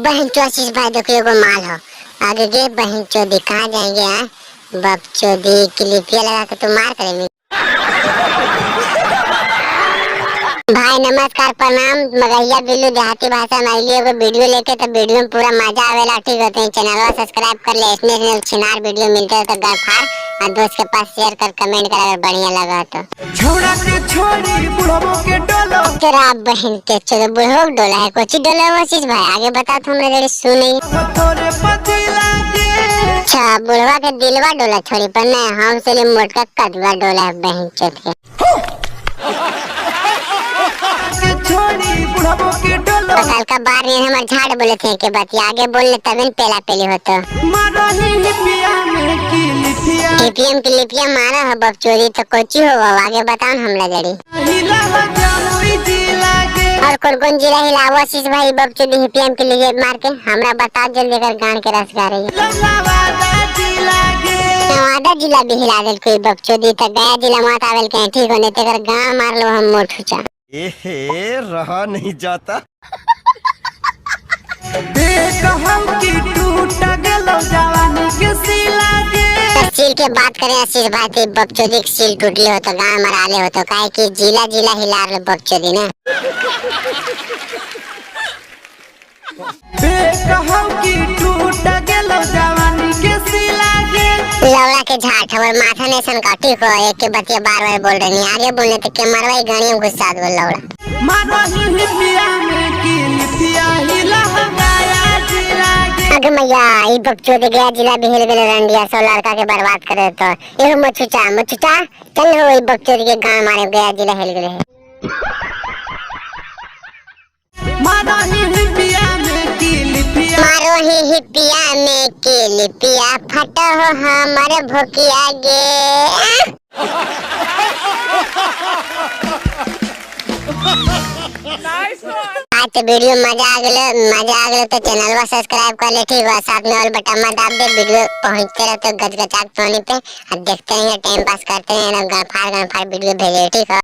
बहन चौसीस भाई देखो एगो माल हो आगे गे बहन चोदी कहाँ जाएंगे हैं बप चोदी क्लिपिया लगा के तू मार करेंगे। भाई नमस्कार प्रणाम, मगहिया बिल्लू देहाती भाषा में आइली एगो वीडियो लेके, तो वीडियो में पूरा मजा आवेला। ठीक होते हैं, चैनलवा सब्सक्राइब कर ले, इसमें इसमें छिनार वीडियो मिलते हैं तो गफार और दोस्त के पास शेयर कर कमेंट कर अगर बढ़िया लगा तो। छोड़ा के छोड़ी बुढ़बो के डोलो। तेरा बहन के चलो बुढ़ो के डोला है कोची डोला है वो चीज भाई आगे बता तो हमने जरी सुनी। तोरे पतिला के। अच्छा बुढ़वा के दिलवा डोला छोड़ी पर नहीं, हम से लिए मोटका कदुआ डोला है बहन चोद के। के छोड़ी बुढ़बो के डोलो। कल का बार नहीं हमारे झाड़ बोले थे के बात आगे बोल ले तभी न पेला पेली हो तो। मारही लिपिया में की लिपिया। टीपीएम की लिपिया मारा हो बप चोरी तो कोची हो आगे बताओ हमला जड़ी। हिला जमुई जिला के। और कौन कौन जिला हिलावो आशीष भाई बप चोरी टीपीएम के लिए मार के हमरा बता जल्दी अगर गान के रस गा रही है। नवादा जिला के। नवादा जिला भी हिला दिल कोई बप चोरी तो गया जिला मत आवेल के ठीक होने तेकर गान मार लो हम मोठुचा। एहे रहा नहीं जाता। देख हम की टूट गेलो जवानी के सिला के। सील के बात करें आशीष भाई तो बकचोदी के सील टूटले हो तो गांव मराले हो तो काहे कि जिला जिला हिला रहे बकचोदी ना। देख हम की टूट गेलो जवानी के सिला के। लौड़ा के झाट हमर माथा नहीं सन का ठीक हो एक के बतिया बार बार बोल रही नहीं आगे बोलने तो के मरवाई गाड़ी में घुसा दो लौड़ा। मारही लिपिया में की लिपिया हिला गया जिला के। अग मैया ई बकचोदी गया जिला भी हिल गेले रंडिया सौ लड़का के बर्बाद करे तो एगो मछुचा मछुचा चल हो ई बकचोदी के गांव मारे गया जिला हिल गेले। मारही लिपिया में की लिपिया। मारो ही हिपिया में के लिपिया फटो हो हमर भोकिया गे। आज तो वीडियो मजा आ गलो, मजा आ गलो तो चैनलवा सब्सक्राइब कर ले ठीक बा, साथ में और बटन दाब दे, वीडियो पहुंचते रहो तो गजगजात सोनी पे और देखते रहिए, टाइम पास करते रहिए, गणफार गणफार वीडियो भेजे ठीक है।